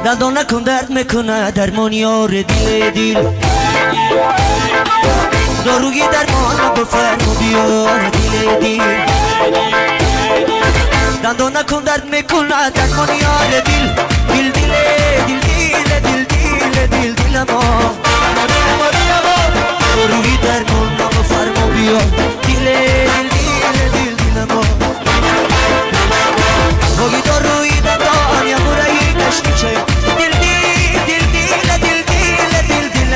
دندان نکن درد میکنه درمان یار دل دل داروی درمان بفرما بیار دل دل دندان نکن درد میکنه درمان یار دل دل دل دل دل دل دل دل دل ما داروی درمان بفرما بیار دل دل دل دل ما وگی داروی دندان یا مرای دشتی دل دل دل دل دل دل دل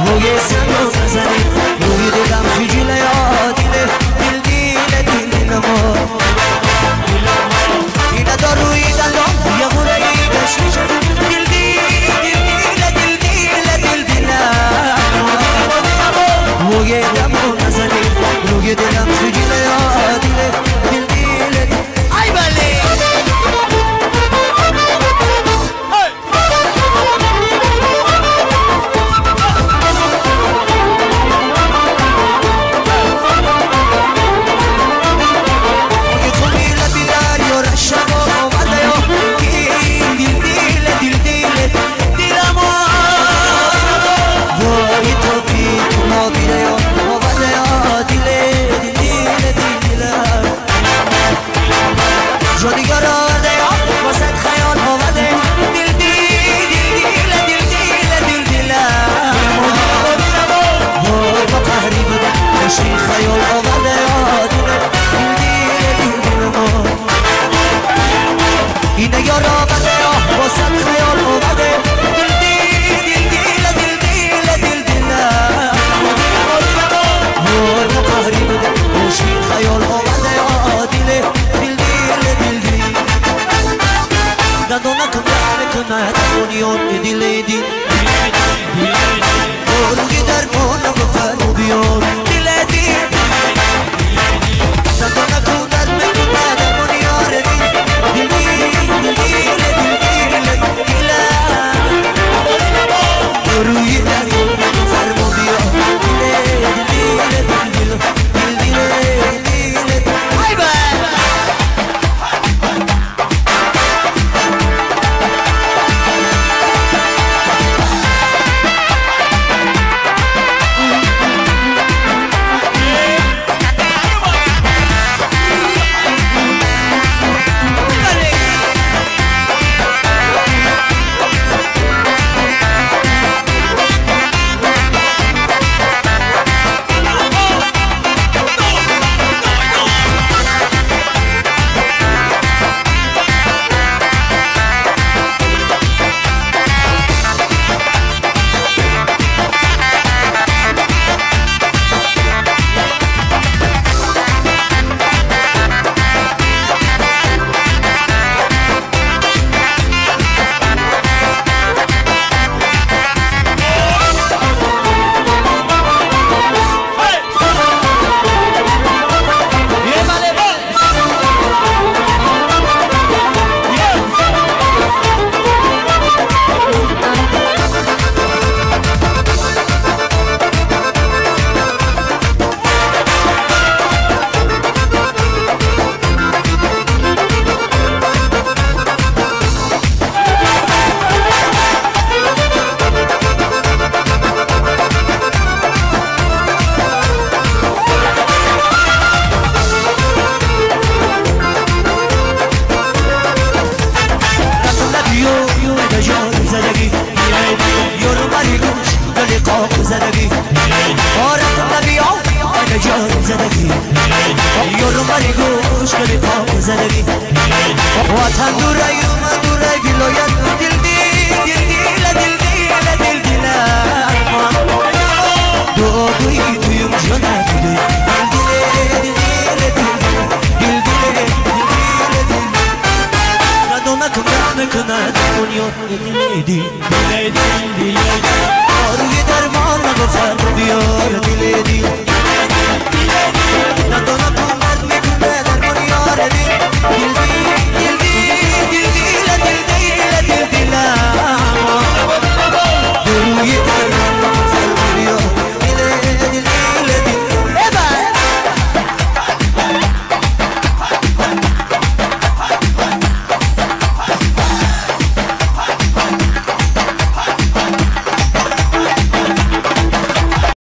وگی سنو نزنی روی دلم خجل یا دل دل دل دل دل ما اینا داروی دندان یا مرای دشتی دل دل دل دل دل دل دل وگی دمو نزنی روی دلم خجل یا دل دل دل ای بله دل.